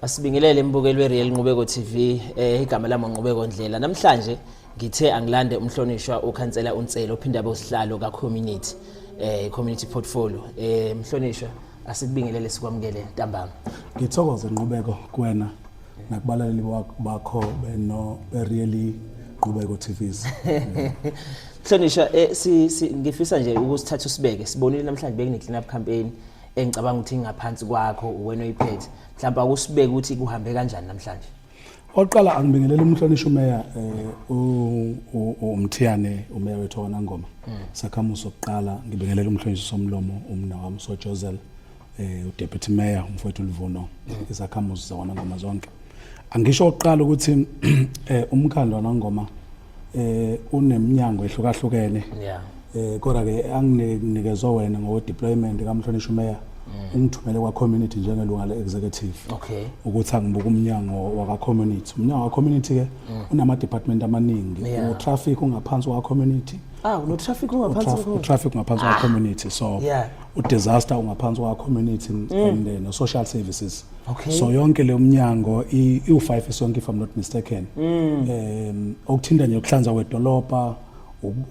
Asibingelele mbukeli weReal Nqubeko TV, igama lami uNqubeko Ndlela. Namhlanje ngithe angilande umhlonishwa ukhansela uNsele ophinde abe usihlalo ka community, community portfolio. Mhlonishwa, asikubingelele, sikwamukele ntambama. Ngithokoze, Nqubeko, kuwena nakubalaleli bakho beno beReal Nqubeko TVs. Mhlonishwa, si ngifisa nje ukusithatha usibeke. Sibonile namhlanje bekune clean up campaign engicabanga ukuthi ingaphansi kwakho, wena oyiphethe. Mhlawumbe akusibeke ukuthi kuhambe kanjani namhlanje. Oqala angibingelele umhlonishwa umeya uMthiyane, umeya wethu waNangoma. Sakhamuzi sokuqala, ngibingelele umhlonishwa Somlomo, umna wami Sojozel, uDeputy Mayor umfowethu Luvuno, izakhamuzi zakwaNangoma zonke. Angisho oqala ukuthi umkhandlu waNangoma uneminyango ehlukahlukene. Kodwa ke anginikezwe wena ngokwe deployment kamhlonishwa umeya, ungithumele kwa community njengelunga le executive ukuthi angibuke umnyango waka community. Umnyango wa community ke unama department amaningi. U-traffic ungaphansi kwa community. Ah, no traffic ungaphansi kwakho. U-traffic ungaphansi kwa community, so u-disaster ungaphansi kwa community and no social services. So yonke le mnyango iu5 isonke, if I'm not mistaken, okuthinta nje ukuhlanzwa kwedolobha,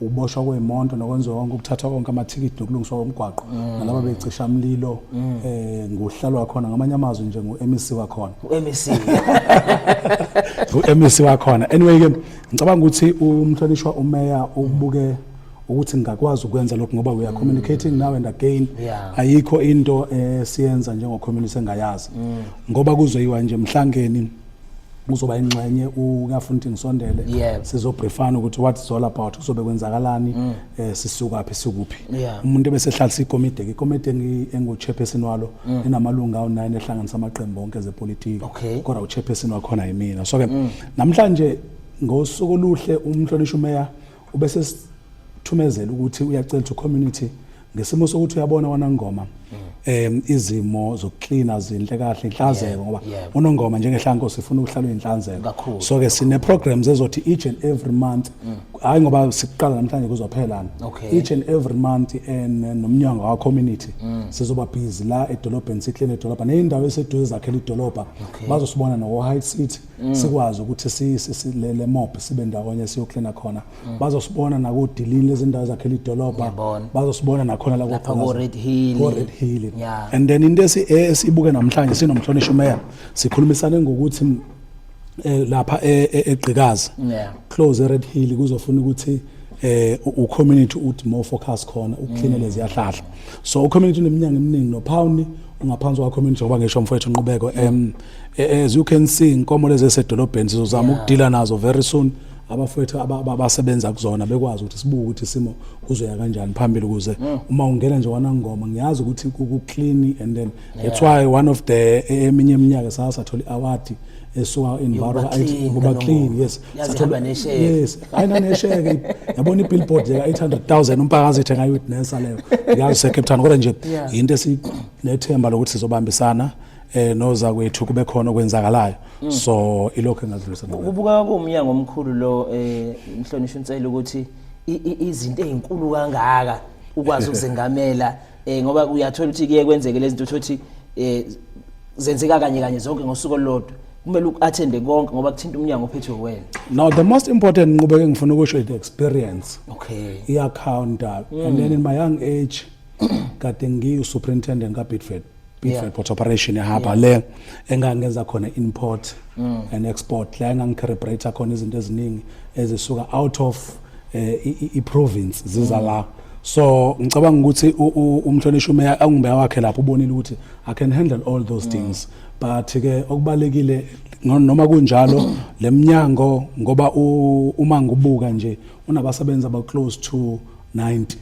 uboshwa kwemonto nokwenziwa konke, ukuthathwa konke amathikithi nokulungiswa komgwaqo, nalaba becisha mlilo, nguhlalo wakhona, ngamanye amazwi nje ngu-MEC wakhona. U-MEC. Ngu-MEC wakhona. Anyway ke, ngicabanga ukuthi umhlonishwa umeya ubuke ukuthi ngingakwazi ukwenza lokhu ngoba we are communicating now and again. Ayikho into esiyenza njengo community engayazi, ngoba kuzoyiwa nje emhlangeni, uzoba ingxenye, uyafuna ukuthi ngisondele, sizobriefana ukuthi what is all about, kuzobe kwenzakalani, sisukaphi, sikuphi. Umuntu ebese ehlalisa ikomiti ke, ikomiti engu-chairperson walo inamalungu awu-9 ehlanganisa amaqembu onke ezepolitiki, kodwa u-chairperson wakhona yimina. So ke namhlanje ngosuku oluhle umhlonishwa umeya ubese sithumezela ukuthi uyacela to community ngesimo sokuthi uyabona waNangoma izimo zokuklina zinhle kahle, inhlanzeko, ngoba uNongoma njengehlankosi ifuna ukuhlala uyinhlanzeko. So ke sine programs ezothi each and every month, hayi ngoba siqala namhlanje kuzophelana, each and every month and nomnyango wa community sizoba busy la edolobheni, sikline edolobha neyindawo eseduze zakhela idolobha. Bazosibona noko High City, sikwazi ukuthi le mob sibe ndawonye siyoklina khona. Bazosibona nakodilini lezi ndawo zakhela idolobha. Ngiyabona. Bazosibona nakhona la Lapha ko-Red Hill. Ko-Red Hill. And then into esibuke namhlanje sinomhlonishwa umeya, sikhulumisane ngokuthi lapha eGqikazi close eRed Hill kuzofuna ukuthi u-community uthi more focus khona ukuclean lezi yahlahla. So u-community uneminyango eminingi, nopound ungaphansi kwa community, ngoba ngisho mfowethu Nqubeko, as you can see, inkomo lezi esedolobheni sizozama ukudila nazo very soon. Abafowethu abasebenza kuzona bekwazi ukuthi sibuke ukuthi isimo kuzoya kanjani phambili, ukuze uma ungena nje waNangoma ngiyazi ukuthi ku clean. And then that's why one of the eminye iminyaka sasathola i-award esuka enviro Yokuba clean. Ngoba clean, yes. Yazi Sathola- ihamba nesheke. Yes, ayina nesheke, yabona i-billboard nje ka-800,000 umphakathi ethe ngayi-witnessa leyo, ngiyazi se-Cape Town. Kodwa nje into esinethemba lokuthi sizobambisana noza kwethu kube khona okwenzakalayo. So ilokho engadlulisa ngakho. Kubuka kuwumnyango omkhulu lo, mhlonishwa uNsele, ukuthi izinto ezinkulu kangaka ukwazi ukuzengamela, ngoba uyathola ukuthi kuye kwenzeke lezi zinto, uthi zenzeka kanye kanye zonke ngosuku olulodwa, kumele uattende konke ngoba kuthinta umnyango ophethwe wena. Now, the most important, Nqubeko, engifuna ukusho is the experience. Iyacounta. And then in my young age kade ngiyu-superintendent ka-Bidford, Bidford Port Operation ehamba le engangenza khona import and export, la engangicalibrate khona izinto eziningi ezisuka out of i-province ziza la. So ngicabanga ukuthi umhlonishwa umeya angibeya wakhe lapho ubonile ukuthi I can handle all those things. But ke okubalekile noma kunjalo leminyango, ngoba uma ngibuka nje unabasebenzi aba close to 90,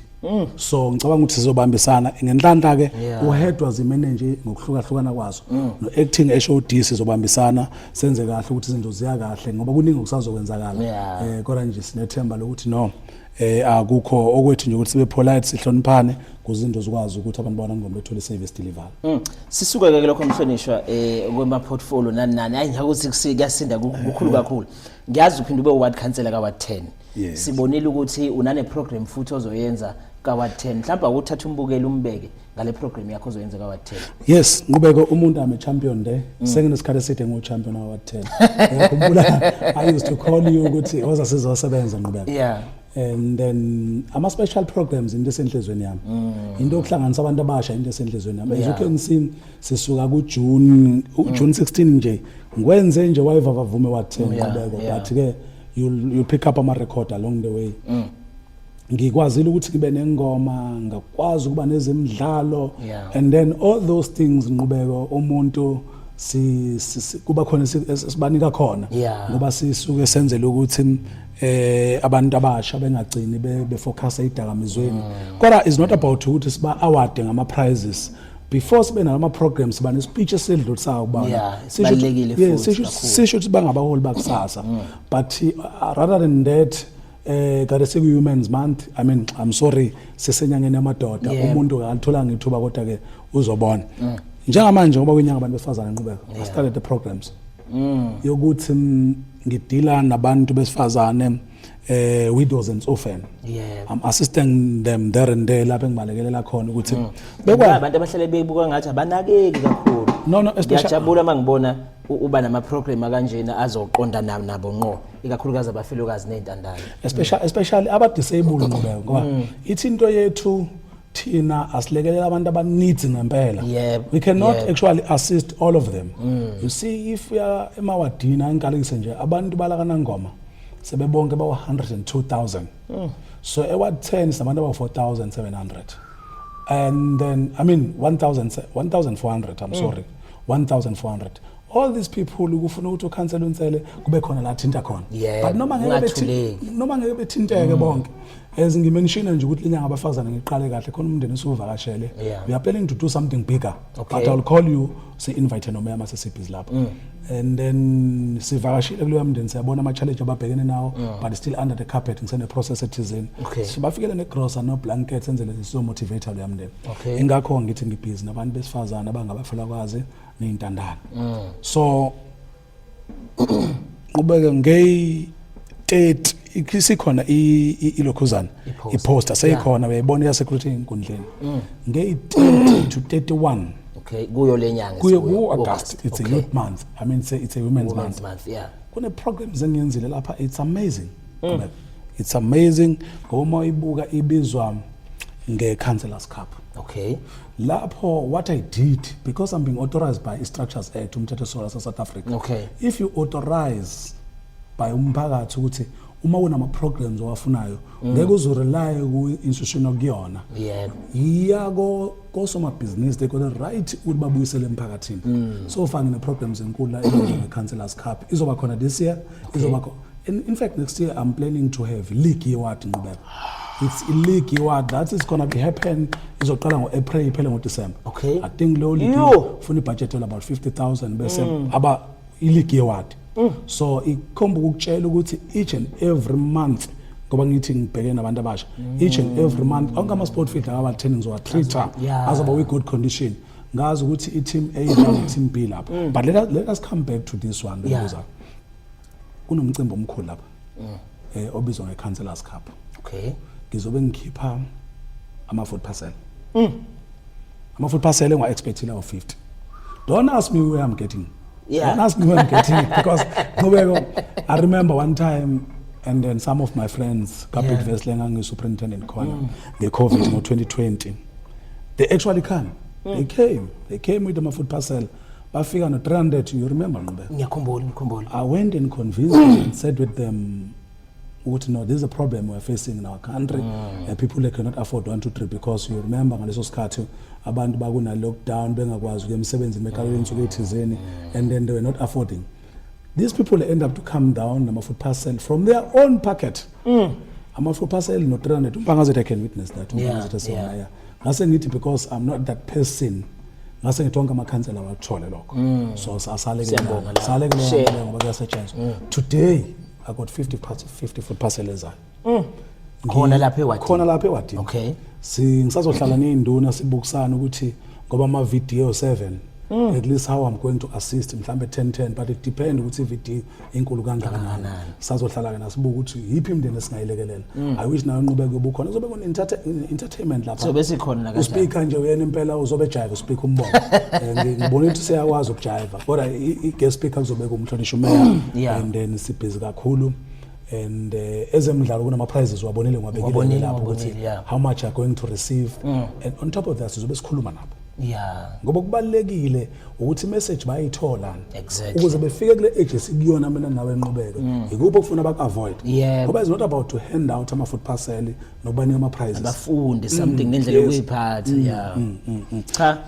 so ngicabanga ukuthi sizobambisana ngenhlanhla ke uhead wazimanage ngokuhlukahlukana kwazo no acting HOD, sizobambisana senze kahle ukuthi izinto ziya kahle, ngoba kuningi okusazokwenzakala. Kodwa nje sinethemba lokuthi no, akukho okwethu nje ukuthi sibe polite, sihloniphane kuze izinto zikwazi ukuthi abantu bona ngombe bethole service delivery. Sisuke ke lokho, mhlonishwa, kwema portfolio nani nani, hayi ngiyakuthi kuyasinda, kukhulu kakhulu. Ngiyazi uphinde ube ward councillor ka ward 10. Yes. Sibonile ukuthi unane program futhi ozoyenza ka ward 10. Mhlawumbe ukuthatha umbukeli umbeke ngale program yakho ozoyenza ka ward 10. Yes, Nqubeko, umuntu, I'm a champion there. Senginesikhathi eside ngu champion wa 10. Ngiyakhumbula I used to call you ukuthi oza sizosebenza, Nqubeko. And then ama special programs into esenhlizweni yami. Into yokuhlanganisa abantu abasha into esenhlizweni yami. As you can see, sisuka ku June, u June 16 nje. Ngwenze nje wayevavavume wa 10, Nqubeko, but ke you'll pick up ama record along the way. Ngikwazile ukuthi ngibe nengoma, ngakwazi ukuba nezemidlalo and then all those things, Nqubeko, umuntu kuba khona sibanika khona ngoba sisuke senzele ukuthi abantu abasha bengagcini befocus ezidakamizweni. Kodwa is not about ukuthi siba award ngama prizes. Before sibe nalama programs, siba ne-speech esidlulisayo kubona. Yeah, sibalulekile futhi sisho kakhulu. Sisho ukuthi bangabaholi bakusasa, but rather than that, kade siku Women's Month, I mean, I'm sorry, sisenyangeni yamadoda. Umuntu akalitholanga ithuba, kodwa ke uzobona njengamanje ngoba kwinyanga abantu besifazane, Nqubeko, I started the programs yokuthi ngidila nabantu besifazane, widows and orphan. I'm assisting them there and there lapho engibalekelela khona ukuthi bekwazi Abantu abahlale bebuka ngathi abanakeki kakhulu. No, especially Ngiyajabula uma ngibona uba nama-program akanjena azoqonda nabo ngqo, ikakhulukazi abafelokazi ney'ntandane. Especially aba disabled, Nqubeko, ngoba ithi into yethu thina asilekelela abantu abaneeds ngempela. We cannot actually assist all of them. You see, if uya emawadini angikalekise nje abantu balakaNangoma sebebonke bawu 102,000, so eward 10 sinabantu abawu 4700 and then, I mean, 1000, 1400, I'm sorry, 1400. All these people kufuna ukuthi ukhansela uNsele kube khona la thinta khona. But noma ngeke Kungathuleki. Noma ngeke bethinteke bonke, as ngimention nje ukuthi linyanga abafazane ngiqale kahle khona umndeni esuvakashele. We are planning to do something bigger, but I'll call you, si-invite nomeya mase sibhizi lapho and then sivakashile kuloya mndeni, siyabona ama-challenge ababhekene nawo, but still under the carpet, ngisene-process ethizeni. Sibafikele negrosa no-blanket, senzele sizomotivate loya mndeni. Ingakho ngithi ngibhizi nabantu besifazane abangabafelakazi ney'ntandane. So Nqubeke, ngeyi-30 isikhona ilokhuzana I-poster. I-poster seyikhona, uyayibona iya-security ey'nkundleni ngeyi-30 to 31. Okay, kuyo le nyanga Kuyo esikuyo, ku-August. It's a youth month, I mean, it's a women's Women's month. Month, yeah. Kune-programs engiyenzile lapha, it's amazing. Nqubeko. It's amazing ngoba uma uyibuka ibizwa nge-Councillors Cup. Lapho what I did, because I'm being authorized by i-Structures Act, umthetho wase-South Africa, if you authorize by umphakathi ukuthi uma kunama-programs owafunayo, ngeke uzorely ku-institution okuyona. Yiya kosomabhizinisi, they got a right ukuthi babuyisele emphakathini. So far ngine-programs enkulu la ebizwa nge-Councillors Cup, izoba khona this year, izoba in fact next year I'm planning to have league yeward, Nqubeko. It's a league yeward that is gonna be happen, izoqala ngo-April iphele ngoDecember. I think leyo league ufuna ibudget about 50,000 bese aba i-league yeward. So ikhomba ukukutshela ukuthi each and every month, ngoba ngithi ngibheke nabantu abasha, each and every month onke ama-sport field akaba-10 ngizowa-treat-a azoba kwi-good condition. Ngazi ukuthi i-team A idlala ne-team B lapho. But let us come back to this one. Lokuza kunomcimbi omkhulu lapha obizwa nge-Councillors Cup. Ngizobe ngikhipha ama-food parcel, ama-food parcel engiwa-expectile awu-50. Don't ask me where I'm getting. Don't ask me where I'm getting it, because Nqubeko, I remember one time and then some of my friends ka-Bidvest, yeah, ngangiyi-superintendent khona nge-COVID ngo-2020, they actually come, they came with ama-food parcel, bafika no-300. You remember, Nqubeko? Ngiyakhumbula, ngikhumbula. I went and convinced them and said with them ukuthi no, this is a problem we're facing in our country, people that cannot afford one, two, three, because you remember ngaleso sikhathi abantu bakuna lockdown, bengakwazi ukuya emsebenzini, bekhalelwe insuku ethizeni, and then they were not affording. These people end up to come down nama-food parcel from their own pocket, ama-food parcel no 300. Umpangazethu, I can witness that. Umpangazethu sona, yeah. Ngase ngithi because I'm not that person, ngase ngithi wonke amakhansela wakuthole lokho. So asaleke Siyabonga lapho. saleke Share. ngoba kuyasetshenzwa. Today I got 50 parts, 50 food parcel ezayo. Khona lapha ewadini? Khona lapha ewadini. Si ngisazohlala ney'nduna sibukisana ukuthi ngoba ama-video 7. At least how I'm going to assist, mhlambe 10 10, but it depend ukuthi i-VD inkulu kangakanani. Sazohlala ke nasibuka ukuthi yiphi imindeni esingayilekelela. I wish nayo inqubeko yobukhona kuzobe kune entertainment lapha. Sobe sikhona nakanjani. Uspeaker nje uyena impela uzobe jive, uspeaker umbongo. Ngibona ukuthi siyakwazi ukujiva, kodwa i-guest speaker kuzobe kumhlonishwa umeya. And then sibhizi kakhulu and ezemidlalo kunama prizes, wabonile, ngiwabekile Wabonile, lapho ukuthi wabonile, yeah. how much are going to receive, and on top of that sizobe sikhuluma nabo ngoba kubalekile ukuthi message bayithola ukuze befike kule age esikuyona mina nawe enqubeko, ikuphi okufuna baku-avoid, ngoba it's not about to hand out ama-food parcel nokubanika ama-prizes. Bafunde something ngendlela yokuyiphatha, yeah. Cha,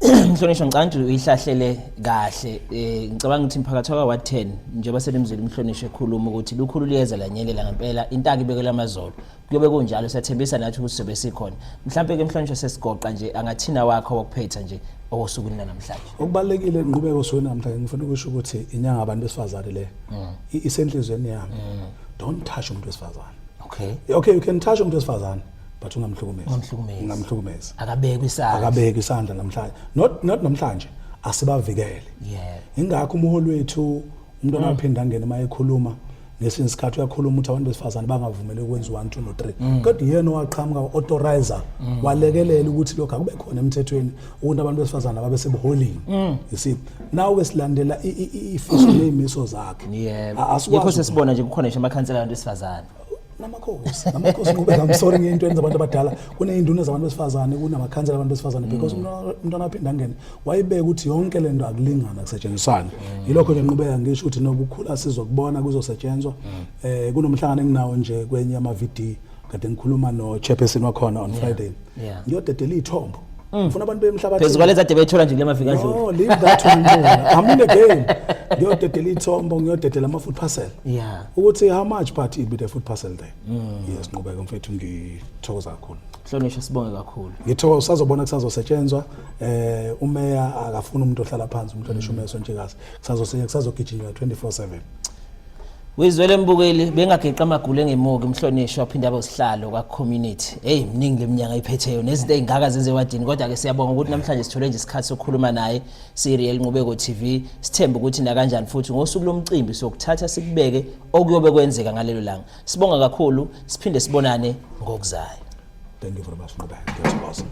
mhlonishwa, ngicabanga ukuthi uyihlahlele kahle. Ngicabanga ukuthi mphakathi wakwa Ward 10, njengoba selimzwile umhlonishwa ekhuluma ukuthi lukhulu liyeza lanyelela ngempela, intaka ibekela amazolo, kuyobe kunjalo. Siyathembisa nathi ukuthi sizobe sikhona. Mhlawumbe ke mhlonishwa, sesigoqa nje, angathina wakho wokuphetha nje osukwini namhlanje? Okubalulekile, inqubeko, osukwini namhlanje ngifuna ukusho ukuthi inyanga abantu besifazane le isenhliziyweni yami. Don't touch umuntu wesifazane. Okay, you can touch umuntu wesifazane, but ungamhlukumezi. Ungamhlukumezi. Ungamhlukumezi. Akabekwe isandla. Akabeki isandla namhlanje, not namhlanje, asibavikele. Ingakho umholi wethu umuntu aphinda angene uma ekhuluma ngesinye isikhathi uyakhuluma ukuthi abantu besifazane bangavumeli ukwenza 1 2 no 3, kodwa yena owaqhamuka authorizer walekelela ukuthi lokho akube khona emthethweni ukuthi abantu besifazane babe sebuholini. You see, now ke silandela ifiso nezimiso zakhe. Asikwazi. Yikho sesibona nje kukhona nje amakhansela abantu besifazane. Namakhosi Nqubeka, I'm sorry, ngeyintweni zabantu abadala, kuney'nduna zabantu besifazane, kunamakhansela abantu besifazane, because umntwana aphinda angene wayibeka ukuthi yonke le nto akulingana kusetshenziswana. Yilokho nje, Nqubeka, ngisho ukuthi nokukhula sizokubona kuzosetshenzwa. Kunomhlangano enginawo nje kwenye ama-VD, kade ngikhuluma no-chairperson wakhona on Friday. Ngiyodedela iy'thombo, ngifuna abantu bemhlabathini. Phezu kwalezi ade beyithola nje kule maviki adlule. No, leave that to me. I'm in the game. Ngiyodedela iy'thombo, ngiyodedela ama-food parcel ukuthi how much, but it be the food parcel there. Yes, Nqubeka mfethu, ngithokoza kakhulu. Hlonishwa, sibonge kakhulu. Ngithokoza, usazobona kusazosetshenzwa. Umeya akafuni umuntu ohlala phansi, umuntu oneshumeya sontshikazi. Kusazosetshenzwa, kusazogijinywa 24/7. Wizwele mbukeli, bengageqa amagula engemuki umhlonishwa aphinde abe usihlalo kwa-community. Hey, mningi le minyaka ayiphetheyo nezinto ey'ngaka zenze ewadini, kodwa-ke siyabonga ukuthi namhlanje sithole nje isikhathi sokukhuluma naye si-Real Nqubeko TV. Sithembe ukuthi nakanjani futhi ngosuku lomcimbi sokuthatha sikubeke okuyobe kwenzeka ngalelo langa. Sibonga kakhulu, siphinde sibonane ngokuzayo. Thank you very much, Nqubeka, ngiyathokoza.